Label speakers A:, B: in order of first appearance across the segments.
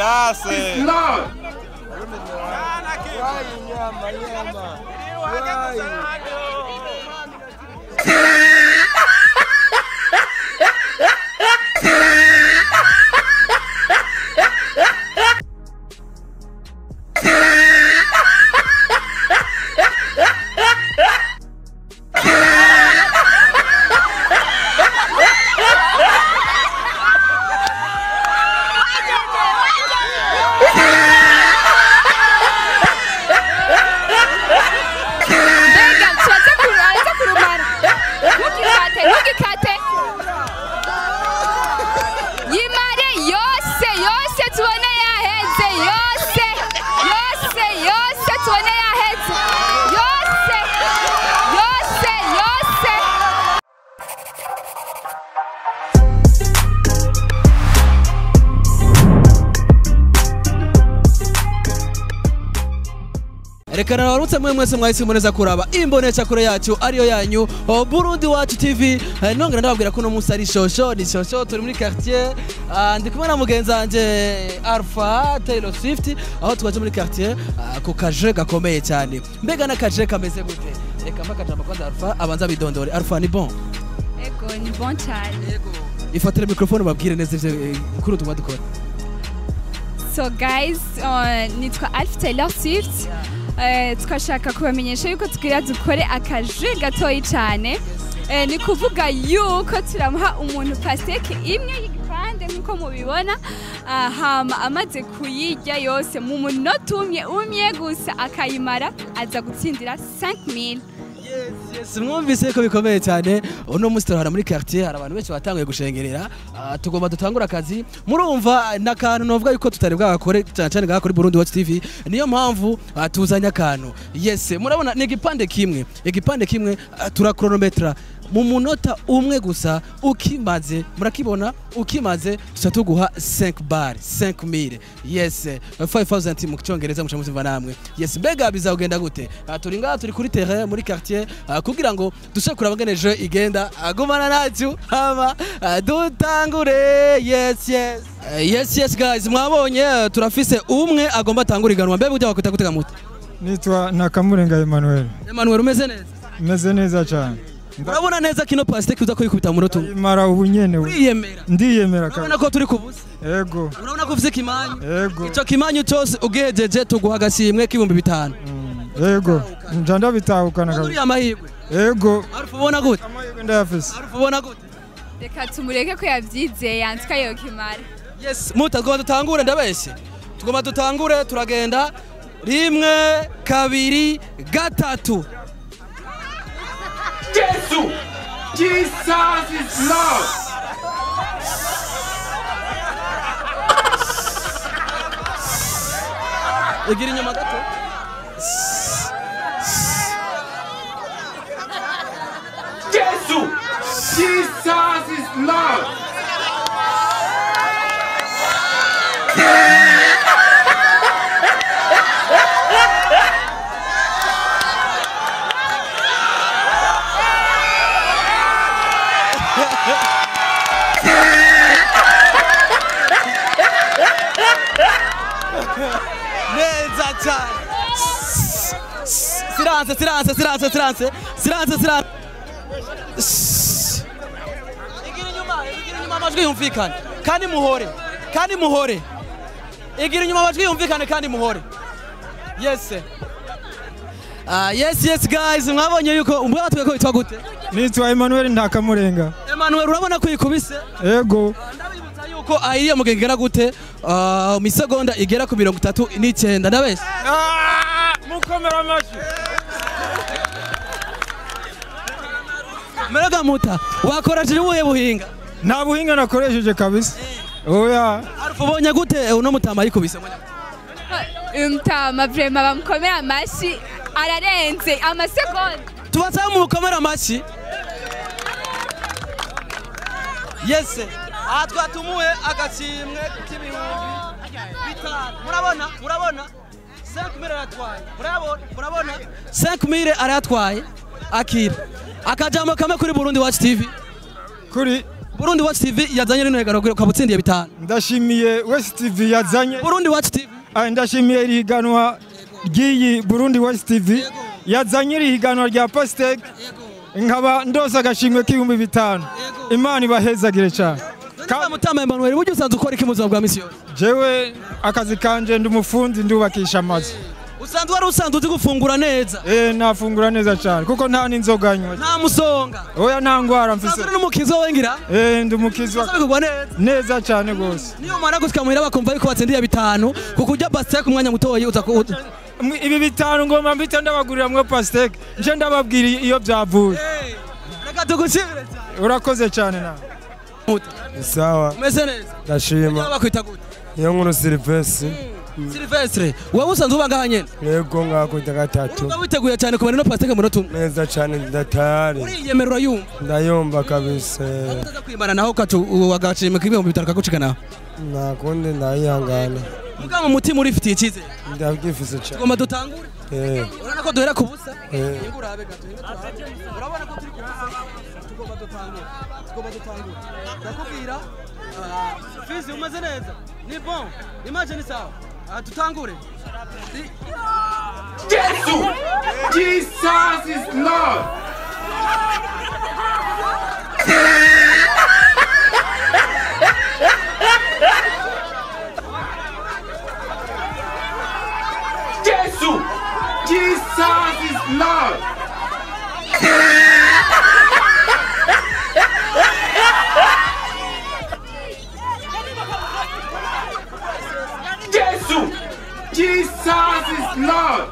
A: Jesus is Lord.
B: Reka narutse mwe mwese mwahise muneza kuraba imbonesha kure yacu ariyo yanyu Burundi Wacu TV. Nongera ndababwira ko no munsi ari shosho ni shosho, turi muri quartier. Ndi kumwe na mugenzi wanje Alpha Taylor Swift, aho twaje muri quartier ku kaje gakomeye cyane. Mbega na kaje kameze gute? Reka makajambo kwanza Alpha abanza bidondore. Alpha ni bon?
C: Ego ni bon cyane.
B: Ego. Ifatire microphone babwire neza ivyo kuri tuma dukora.
C: So guys, nitwa Alpha Taylor Swift. Twashaka kubamenyesha yuko tugira dukore akaje gatoyi cyane. Ni kuvuga yuko turamuha umuntu pastèque imwe y'igipande nkuko mubibona, hama amaze kuyirya yose mu munota umwe gusa akayimara aza gutsindira 5000.
B: Yes, mwumvise ko bikomeye cyane. Uno munsi turahara muri quartier, hari abantu benshi batanguye gushengerera. Tugomba dutangura akazi. Murumva nakantu novuga yuko tutari bwakore cyane cyane gakore Burundi Wacu TV. Niyo mpamvu tuzanye akantu. Yes, murabona ni igipande kimwe. Igipande kimwe turakronometra mu munota umwe gusa ukimaze, murakibona ukimaze tuca tuguha 5 bar 5000. Yes, 5000 mu cyongereza muca muzimva namwe. Yes, mbega bizagenda gute? Turi ngaha turi kuri terrain muri quartier kugira ngo dushe kuraba ngene je igenda. Agumana nacu hama dutangure. Yes yes. Yes yes guys, mwabonye turafise umwe agomba tangura iganwa. Mbega ujya wakwita gutega muto?
D: Nitwa Nakamurenga Emmanuel.
B: Emmanuel umeze neza?
D: Meze neza cyane.
B: Urabona neza kino pastèque uza kuyikubita mu rutu.
D: Mara ubunyene.
B: Uriyemera?
D: Ndiyemera kabisa.
B: Urabona ko turi kubusa?
D: Yego.
B: Urabona ko ufise kimanyu?
D: Yego.
B: Ico kimanyu cyose ugejeje tuguha agashimwe k'ibihumbi 5.
D: Yego. Nja ndabitahukana kabisa.
B: Uri amahirwe.
D: Yego.
B: Arufu ubona gute?
D: Amahirwe ndayafise.
B: Arufu ubona gute?
C: Reka tumureke ko yavyizeye yantsika yo kimara.
B: Yes, muta tugomba dutangure ndabeshye. Tugomba dutangure turagenda 1 2 3.
A: Jesus! Jesus is Lord!
B: Igira inyuma gato.
A: Jesus! Jesus is Lord!
B: Neza cyane. Silence, silence, silence, silence. Silence, silence. Igira inyuma amajwi yumvikane. Kandi muhore. Kandi muhore. Igira inyuma amajwi yumvikane kandi muhore. Yes. Yes yes guys, mwabonye yuko umbwa batwe ko bitwa gute?
D: Nitwa Emmanuel Ntakamurenga.
B: Emmanuel urabona ko yikubise?
D: Yego.
B: Ndabibutsa yuko ayiye mugengera gute? Misegonda igera ku 39 ndabese.
D: Mukomera amashi.
B: Meraga muta wakoresheje ubuhe buhinga?
D: Nta buhinga nakoresheje kabisa. Oya.
B: Arufu ubonye gute uno mutama yikubise?
C: Umtama vraiment bamukomera amashi ararenze amasegonda.
B: Tubasaba mukomera amashi. Yes. Aha twatumuye agashimwe k'ibihumbi 5. Murabona, murabona 5000 aratwaye. Murabona, murabona 5000 aratwaye. Akira. Akajambo kamwe kuri Burundi Wacu TV.
D: Kuri
B: Burundi Watch TV yazanye rino higanwa ukaba utsindiye 5.
D: Ndashimiye West TV yazanye
B: Burundi Watch TV.
D: Ndashimiye iri higanwa ry'iyi Burundi Watch TV yazanye iri higanwa rya pastèque, nkaba ndose agashimwe k'5,000. Imana ibahezagire cyane.
B: Mutama Emmanuel, buryo usanzwe ukora iki mu buzima bwa misi yose?
D: Jewe akazi kanje ndi umufundi, ndubakisha amazu.
B: Usanzwe wari usanzwe uzi gufungura neza?
D: Nafungura neza cyane kuko nta n'inzoga nywa.
B: Nta musonga?
D: Oya, nta ngwara mfise.
B: Usanzwe uri n'umukizo wengira?
D: Ndi umukizo.
B: Bigugwa neza?
D: Neza cyane gose.
B: Niyo mara gushika muhira bakumva yuko batsindiye 5 kuko urya pastèque umwanya mutoyi uza ku
D: Ibi 5 ngomba mbite ndabagurira mwe pastèque, nje ndababwira iyo byavuye.
B: Reka tugushimire cyane.
D: Urakoze cyane nawe.
E: Sawa.
B: Umeze neza?
E: Ndashima.
B: Bakwita gute?
E: Niyo nkuru Silvestre.
B: Silvestre, wowe usanzwe uba ngaha nyene?
E: Yego, ngakwita gatatu.
B: Urumva witeguye cyane kumara ino pastèque mu rutumwe?
E: Neza cyane, ndatayari.
B: Uriyemera urayumva?
E: Ndayumva kabisa.
B: Utaza kwimana naho kacu wagashimwe k'5,000 kagucika naho?
E: Nta kundi, ndayihangana.
B: Mugabo mu mutima urifitiye icyizere?
E: Ndabyifise cyane.
B: Tugomba dutangure? Urabona ko duhera ku busa? Ingo urabe gato, ingo turabe. Urabona ko turi ku busa? Tugomba dutangure. Tugomba dutangure. Ndakubwira, Fizi umeze neza? Ni bon. Imagine ni sawa. Tutangure.
A: Jesus! Jesus is Lord! Jesus! Jesus is Lord! Jesus! Jesus is Lord!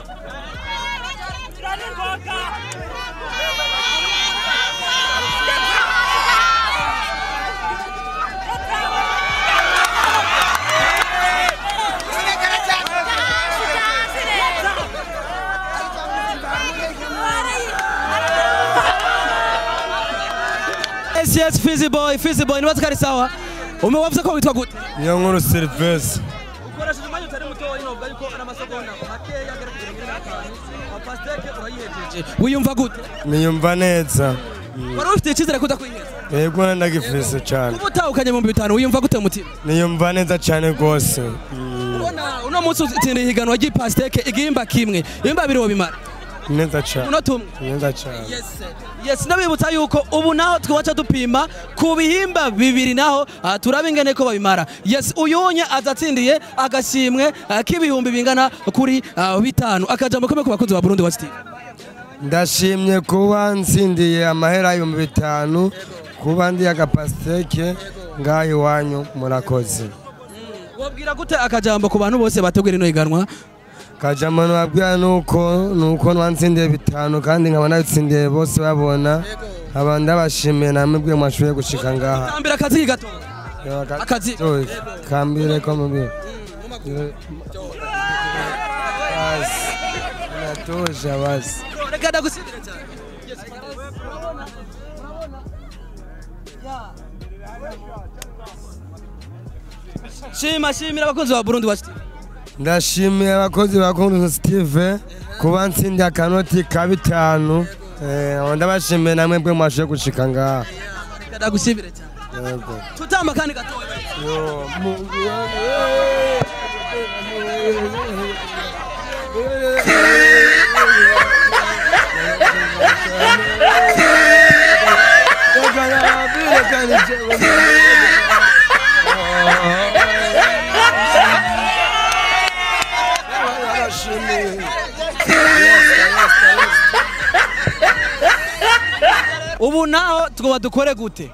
B: Yes, yes, Fizzy boy, Fizzy boy, nibaza ko ari sawa. Umewavuze ko witwa gute?
E: Niyo nkuru Silvestre.
B: Ukoresheje umwanya utari mutoyi novuga yuko ari amasegonda makeya agera ku 25. Pastèque urayihejeje. Wiyumva gute?
E: Niyumva neza.
B: Wari ufite icyizere ko udakwiheza?
E: Yego, ndagifise cyane.
B: Kuba utahukanye mu 5,000 wiyumva gute mu mutima?
E: Niyumva neza cyane rwose.
B: Ubona uno munsi utsindiye ihiganwa ry'ipastèque igihimba kimwe, ibihimba bibiri wobimara.
E: Neza cyane.
B: Umunota umwe.
E: Neza cyane.
B: Yes. Yes, ndabibutsa yuko ubu naho twaca dupima ku bihimba bibiri naho turaba ingene ko babimara. Yes, uyunye azatsindiye agashimwe k'ibihumbi bingana kuri 5. Akajambo kome ku bakunzi ba Burundi Watch TV.
E: Ndashimye kuba nsindiye amahera 5,000 kuba ndi agapastèque ngaho iwanyu, murakoze.
B: Wabwira gute akajambo ku bantu bose bategura ino higanwa?
E: Kajambo nababwira nuko nwansindiye 5 kandi nkaba nabitsindiye bose babona, nkaba ndabashimiye namwe mwashoboye gushika ngaha.
B: Tambira akazi gato. Akazi.
E: Kambire ko mubi. Basi. Natosha basi.
B: Reka ndagushimire cyane. Shima shimira abakunzi ba Burundi Watch TV.
E: Ndashimiye abakozi ba Burundi TV kuba ntsindiye akanoti ka 5. Ndabashimiye namwe bwe mwashoboye gushika ngaha.
B: Reka ndagushimire cyane.
E: Yego.
B: Tutamba kandi gatoya.
E: Yo, Mungu wangu.
B: Ubu naho tugomba dukore gute?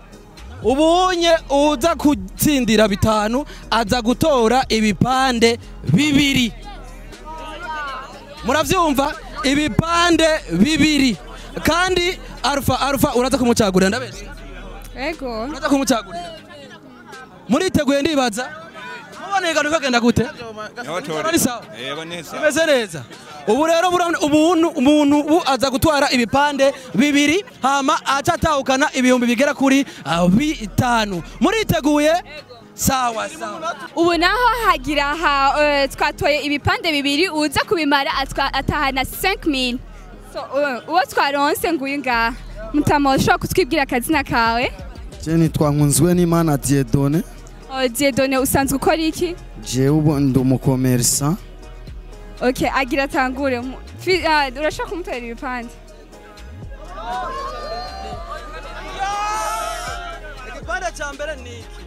B: Ubunye uza gutsindira 5 aza gutora ibipande 2. Muravyumva? Ibipande 2. Kandi Alpha Alpha uraza kumucagurira ndabesha.
C: Ego.
B: Uraza kumucagurira. Muriteguye ndibaza? Mubone igano kagenda gute?
A: Yego neza.
B: Imeze neza. Ubu rero umuntu ubu aza gutwara ibipande 2 hama acatahukana ibihumbi bigera kuri 5. Muriteguye? Sawa sawa.
C: Ubu naho hagira ha twatoye ibipande 2 uza kubimara atahana 5000. So uwo twaronse nguyu ngaha. Mutama ushobora kutwibwira akazina kawe?
F: Je nitwa Nkunzwe n'Imana Dieudonné.
C: Dieudonné, usanzwe ukora iki?
F: Jewe ubu ndi umukomersa.
C: Okay, agira tangure. Urashaka kumutera ibipande?
B: Igipande cya mbere ni iki?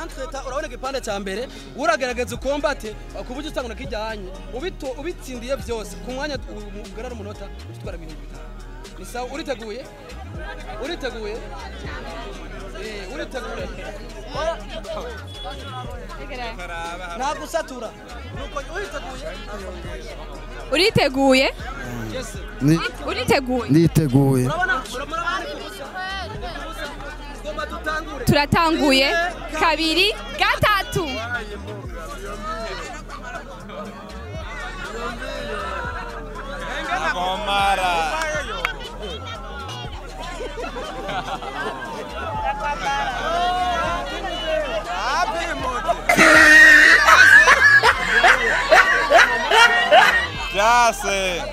B: Entreta urabona igipande cya mbere uragerageza ukombate ku buryo utangura kijyanye ubitsindiye byose ku mwanya ugarara umunota utwara 5000. Ni sawa, uriteguye? Uriteguye? Uriteguye? Nagusatura. Nuko uriteguye?
C: Uriteguye? Uriteguye?
F: Nditeguye.
C: Turatanguye. 2 3.
A: Gomara. Jase.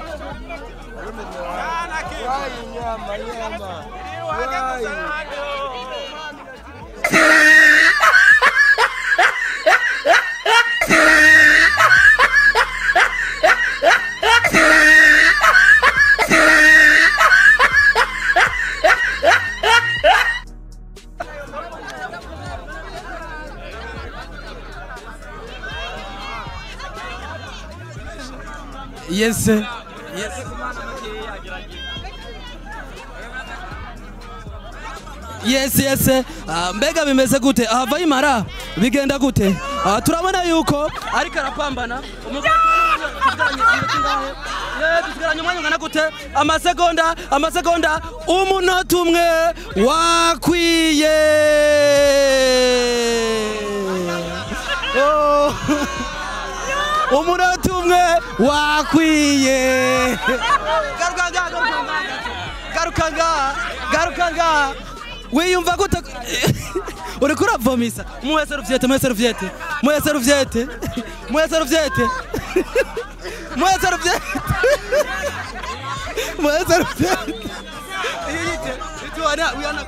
B: Yes. Yes. Yes, yes. Mbega bimeze gute? Ahava imara bigenda gute? Turabona yuko ariko arapambana. Tusigaranye umwanya ungana gute? Amasegonda, amasegonda, umunota umwe wakwiye. Oh. Umunota umwe wakwiye. Garuka ngaha, garuka ngaha, garuka ngaha. Wiyumva gute? Uriko uravomisa. Muhe serviette, muhe serviette, muhe serviette, muhe serviette, muhe serviette, muhe serviette. Iyite, ituana, uyana.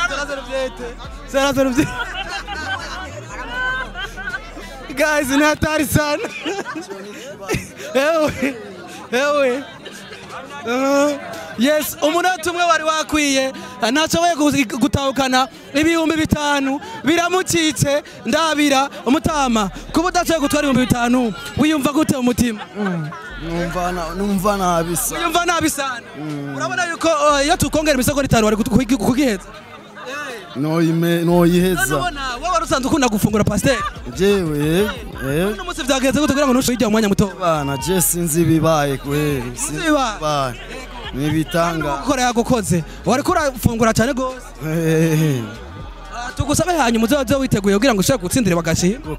B: Sera serviette, sera serviette. Guys, ni hatari sana. Ewe, ewe. Yes, umunota umwe wari wakwiye ntashoboye gutahukana 5000 biramucitse. Ndabira umutama kuba udashoboye gutwara 5000 wiyumva gute mu mutima?
F: Numva nabi sana.
B: Wiyumva nabi sana. Urabona yuko iyo tukongera imisegonda 5 wari kugiheza.
F: No yiheza.
B: Nubona wowe wari usanzwe ukunda gufungura pasiteri?
F: Jewe
B: uno munsi vyagenze gute kugira ngo ntushije umwanya muto?
F: Bana je sinzi bibaye kweri. Sinzi bibaye. Nibitanga.
B: Gukora yagukoze. Wari kurafungura cyane gose. Tugusabe hanyuma uzoze witeguye kugira ngo ushobore gutsindira bagashima.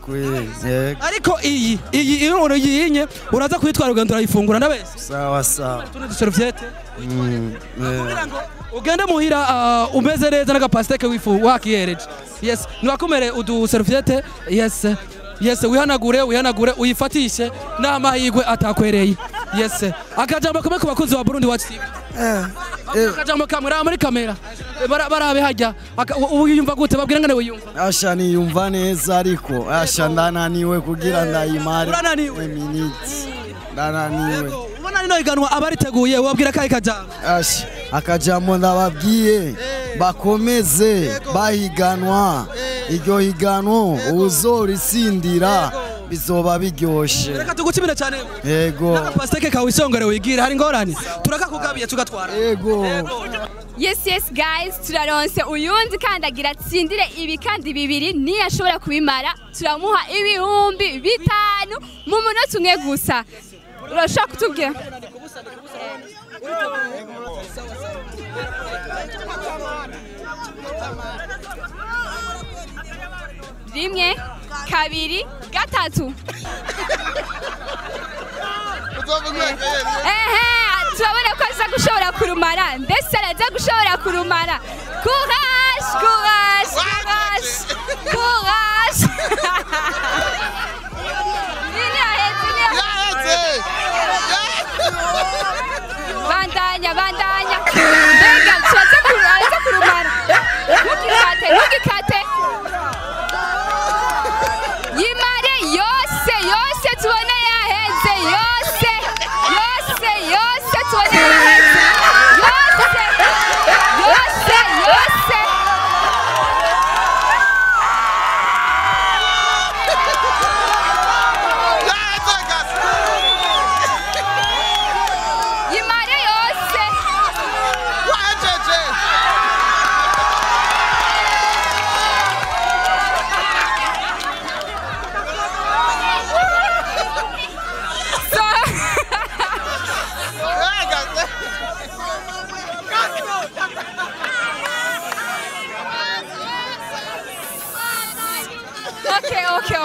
B: Ariko iyi iyi yinye uraza kuyitwara ugenda urayifungura ndabese.
F: Sawa sawa.
B: Tundi serviette. Kugira ngo ugende muhira umeze neza n'agapasteke wifu wakiyereje. Yes, niwakumere udu serviette. Yes. Yes, wihanagure wihanagure uyifatishe n'amahirwe atakwereye. Yes. Akajambo kamwe ku bakunzi ba Burundi Watch TV. Akajambo kamwe muri kamera. Barabe hajya. Uyumva gute babwira ngane wiyumva?
F: Asha niyumva neza ariko asha ndananiwe kugira ndayimare.
B: Urananiwe.
F: Ndananiwe.
B: Ubona nino iganwa abariteguye wabwira kai kajambo.
F: Asha akajambo ndababwiye bakomeze bahiganwa. Iryo higano uzorisindira bizoba biryoshe.
B: Reka tugucimire cyane.
F: Yego.
B: N'agapasteke kawe isongore wigira hari ngorane. Turakakugabiye tugatwara.
F: Yego.
C: Yes, yes guys, turaronse uyundi kandi agira atsindire ibi kandi bibiri niyashobora kubimara turamuha 5000 mu munota umwe gusa. Urashaka kutubwira? Rimwe, 2, 3. Ehe, turabona ko aza gushobora kurumara. Mbese araza gushobora kurumara. Courage, courage, courage, courage. Bandanya, bandanya. Mbega turaza kurumara. Ntukifate,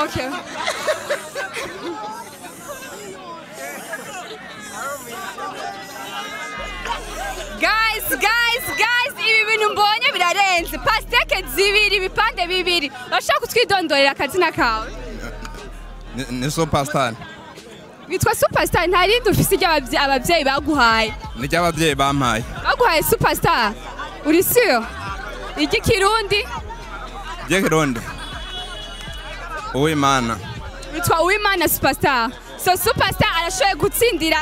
C: Okay. Guys, guys, guys, ibi bintu mbonye birarenze. Pastèque zibiri, ibipande bibiri. Urashaka kutwidondorera akazina kawe?
A: Ni superstar.
C: Witwa superstar, nta rindi ufise abavyeyi baguhaye.
A: Ni ry'abavyeyi bampaye.
C: Baguhaye superstar. Uri sûr? Iry'ikirundi?
A: Ry'ikirundi. Uwimana.
C: Witwa Uwimana superstar. So superstar arashoboye gutsindira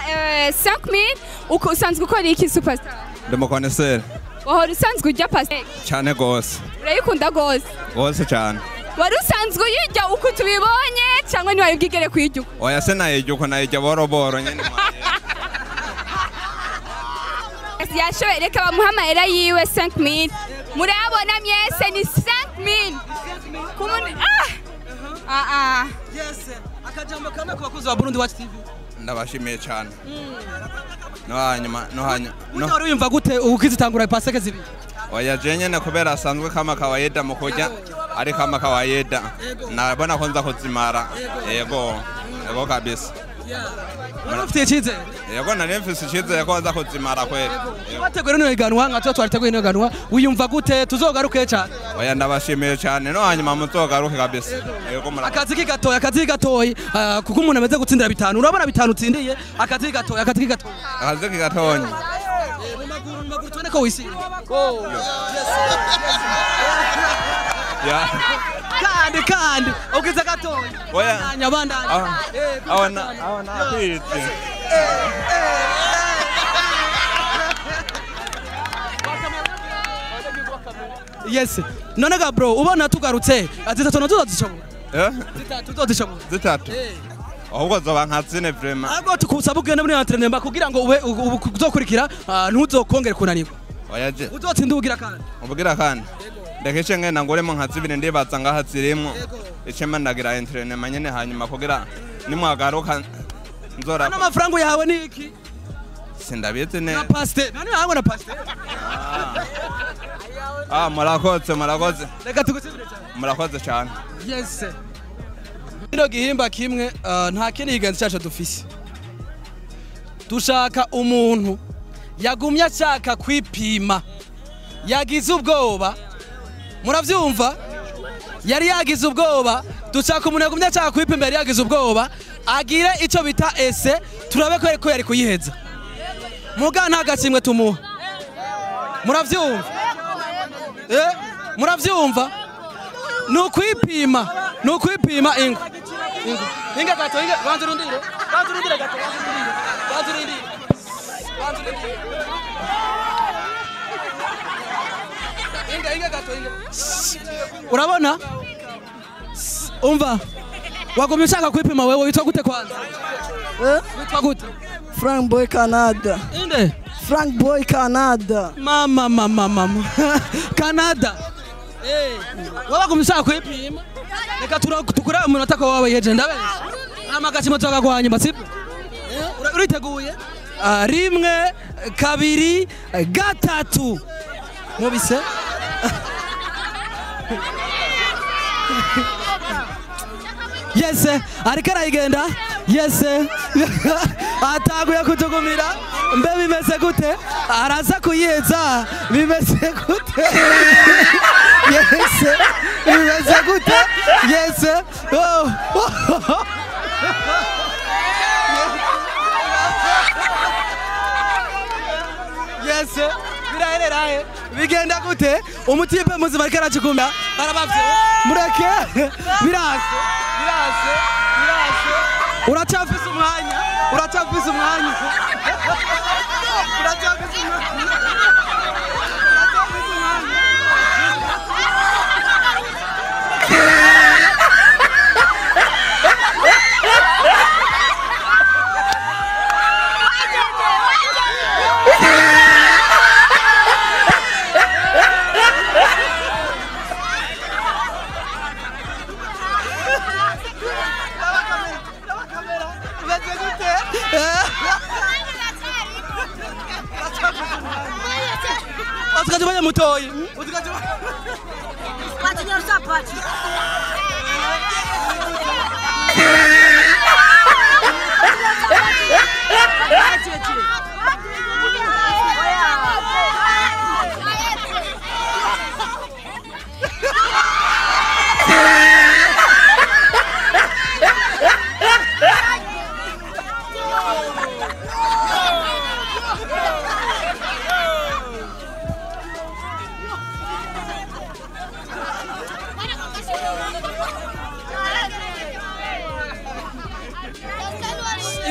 C: 5000. Uko usanzwe ukora iki superstar?
A: Ndi umukoneseri.
C: Wahora usanzwe urya pastèque?
A: Cyane gose.
C: Urayikunda gose?
A: Gose cyane.
C: Wari usanzwe uyirya uko tubibonye cyangwa ntiwari bwigere kuyirya uko?
A: Oya se nayirya uko, nayirya boro boro nyene.
C: Yashoboye, reka bamuhe amahera yiwe 5000. Murabona mwese ni 5000. Kumuni ah ah.
B: Yes, akajambo kamwe ku bakuzi ba Burundi Watch TV.
A: Ndabashimiye cyane. No hanyuma, no hanyuma.
B: No. Wari wiyumva gute ukizitangura pastèque zibiri?
A: Oya je nyene kubera asanzwe kama kawaida mu kurya ari kama kawaida. Nabona ko nza kuzimara. Yego. Yego kabisa.
B: Wari ufitiye icyizere?
A: Yego nari mfise icyizere ko nza kuzimara kweli.
B: Wateguye rino higanwa nka tuba twariteguye rino higanwa, wiyumva gute? Tuzogaruke cyane.
A: Oya ndabashimiye cyane, no hanyuma muzogaruke kabisa. Yego murakoze.
B: Akazi kigatoya, akazi gatoyi, kuko umuntu amaze gutsindira bitanu. Urabona bitanu utsindiye, akazi gatoya, akazi gatoya.
A: Akazi gatonya.
B: Mu maguru, mu maguru tubone ko wisiye.
A: Ya.
B: Kandi kandi ukiza gatoya.
A: Oya.
B: Bandanya bandanya.
A: Abona abona kwitse.
B: Yes. None ga bro, ubona tugarutse, zitatu nazo tuzishobora.
A: Eh?
B: Zitatu tuzishobora.
A: Zitatu. Ahubwo zoba nka zine vraiment.
B: Ahubwo tukusaba ugende muri entraînement kugira ngo ube uzokurikira ntuzokongere kunanirwa.
A: Oya je.
B: Uzotsinda ubugira kandi.
A: Ubugira kandi. Ndakeshe ngenda ngoremo nka zibiri ndibaza ngaha zirimo. Icema ndagira entraînement nyene hanyuma kugira nimwagaruka nzora.
B: Ano mafaranga yawe ni iki?
A: Sindabizi ne.
B: Na pastèque. Nani yawe na pastèque?
A: Ah murakoze murakoze.
B: Reka tugutsindire cyane.
A: Murakoze cyane.
B: Yes. Kino gihimba kimwe nta kindi kiganza cyacu dufise. Dushaka umuntu yagumye ashaka kwipima. Yagize ubwoba. Muravyumva? Yari yagize ubwoba. Dushaka umuntu yagumye ashaka kwipima yari yagize ubwoba. Agire ico bita ese turabe ko yari kuyiheza. Muga nta gashimwe tumuha. Muravyumva? Muravyumva? Nukwipima, nukwipima ingo. Ingo. Inga gato, inga banza urundire. Banza urundire gato, banza urundire. Banza urundire. Inga inga gato inga. Urabona? Umva. Wagumye ushaka kwipima wewe witwa gute kwanza? Witwa gute?
G: Frank Boy Canada.
B: Inde?
G: Frank Boy Canada.
B: Mama mama mama. Canada. Waba ushaka kwipima. Reka tukura umunota ko wawe yeje ndabesha. Amagashimo twakaguhanye sibyo? Uriteguye? Rimwe, kabiri, gatatu. Mubise? Yes, ariko arayigenda. Yes. Ataguye kutugumira. Mbe bimeze gute? Araza kuyiheza. Bimeze gute? Yes. Bimeze gute? Yes. Oh. Yes. Birahererahe. Bigenda gute? Umutipe muzima ariko aracikunda. Arabavye. Mureke. Birase. Birase. Birase. Uracafise umwanya. Uracafise umwanya. Uracafise umwanya. Uracafise umwanya. Utikaje mutoyi. Utikaje.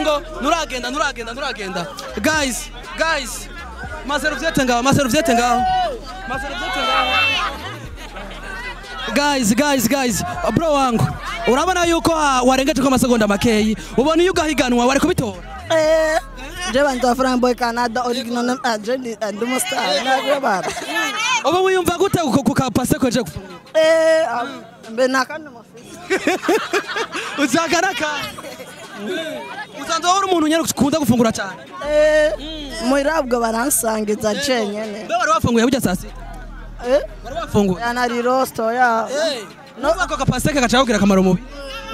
B: Ingo nuragenda nuragenda nuragenda. Guys, guys. Maserviette ngaho, maserviette ngaho. Maserviette ngaho. Guys, guys, guys. Bro wangu. Urabona yuko warengeje ko amasegonda makeyi. Ubona iyo ugahiganwa wari kubitora.
G: Je bantwa Frank Boy Canada original je ndi umustar nagobara.
B: Ubu wiyumva gute ku ka pastèque koje gufungura?
G: Mbe nakandi mufise.
B: Uzagana ka. Usanzwe uri umuntu nyene ukunda gufungura cyane.
G: Muirabwo baransangiza jenyene.
B: Mbe wari wafunguye burya saa sita? Wari wafunguye?
G: Yanari rosto ya.
B: No ako ka pastèque gaca kugira akamaro mubi.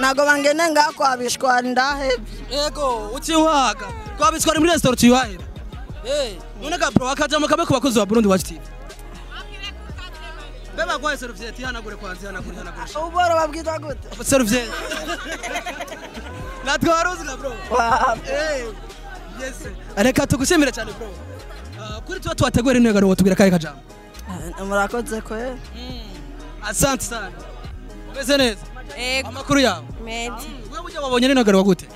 G: Nago bangene ngako abishwa ndahevye.
B: Yego, uciwaga. Kwabitswa ari muri restaurant uciwahera. None ga bro akajamo kamwe ku bakozi ba Burundi Watch TV. Beba kwa serviette ihanagure kwanza ihanagure ihanagure.
G: Uboro babwita gute?
B: Serviette. Natwe waruzi bro. Yes. Reka tugushimire cyane bro. Kuri tuba twateguye rino garo tubwira kaye kajambo.
G: Murakoze kwe.
B: Asante sana. Umeze neza? Amakuru yawe?
H: Meza.
B: Wewe burya wabonye rino garo gute?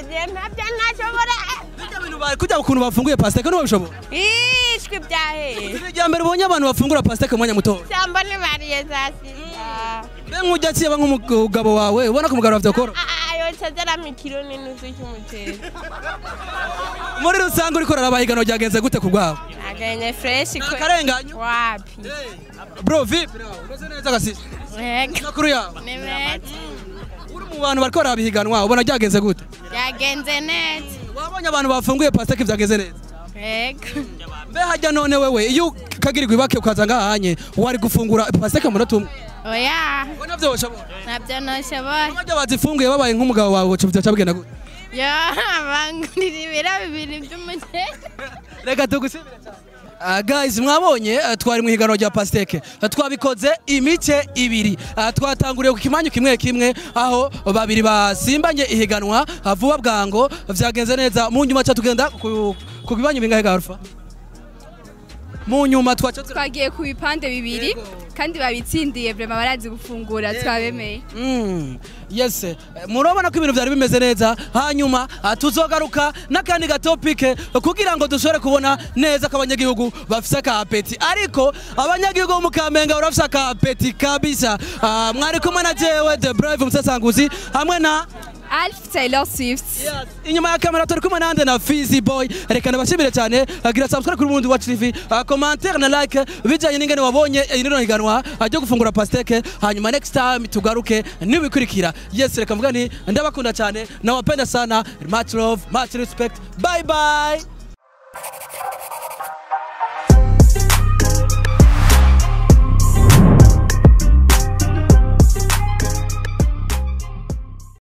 H: Ntabyo ntashobora.
B: Bijya bintu bari kujya ukuntu bafunguye pastèque n'ubishobora.
H: Ishwi byahe.
B: Bijya mbere ubonye abantu bafungura pastèque mu mwanya muto.
H: Samba ni bariye za sita.
B: Be nkujya kiba nk'umugabo wawe ubona ko umugabo avyokora.
H: Ayo chazara mikiro n'inusu cy'umuceri.
B: Muri rusange uriko rarabahiganwa ryagenze gute ku bwawe?
H: Agenye fresh
B: ko. Akarenganyo?
H: Wapi.
B: Bro vipi? Umeze neza gasisi. Amakuru yawe?
H: Ni meza.
B: Uri mu bantu bariko barabihiganwa ubona ryagenze gute?
H: Ryagenze neza.
B: Wabonye abantu bafunguye pastèque vyagenze neza?
H: Yego.
B: Mbe hajya none wewe iyo kagirirwa ibake ukaza ngahanye wari gufungura pastèque mu munota umwe?
H: Oya.
B: We navyo woshobora?
H: Navyo noshobora.
B: Bajya bazifunguye babaye nk'umugabo wawe woca bigenda gute?
H: Ya, bangurira ibiro bibiri by'umuceri.
B: Reka tugushimire cyane. Guys mwabonye twari mu higanwa rya pastèque twabikoze imice ibiri twatanguriye ku kimanyu kimwe kimwe aho babiri basimbanye ihiganwa vuba bwango vyagenze neza mu nyuma tugenda ku kimanyu bingahe garufa mu nyuma
C: twagiye ku bipande bibiri kandi babitsindiye vraiment barazi gufungura twabemeye.
B: Yes, murabona ko ibintu byari bimeze neza hanyuma tuzogaruka n'akandi gatopike kugira ngo dushobore kubona neza ko abanyagihugu bafise aka appétit ariko abanyagihugu mu Kamenge barafise aka appétit kabisa. Mwari kumwe na jewe The Brave Musasanguzi hamwe na
C: Alf Taylor Swift.
B: Inyuma ya kamera turi kumwe nande na Fizzy Boy. Reka nabashimire cyane, gira subscribe kuri Burundi Watch TV, commentaire na like bijanye n'ingene wabonye ino higanwa ryo gufungura pastèque hanyuma next time tugaruke nibikurikira. Yes, reka mvuga nti ndabakunda cyane, nawapenda sana, much love, much respect. Bye bye.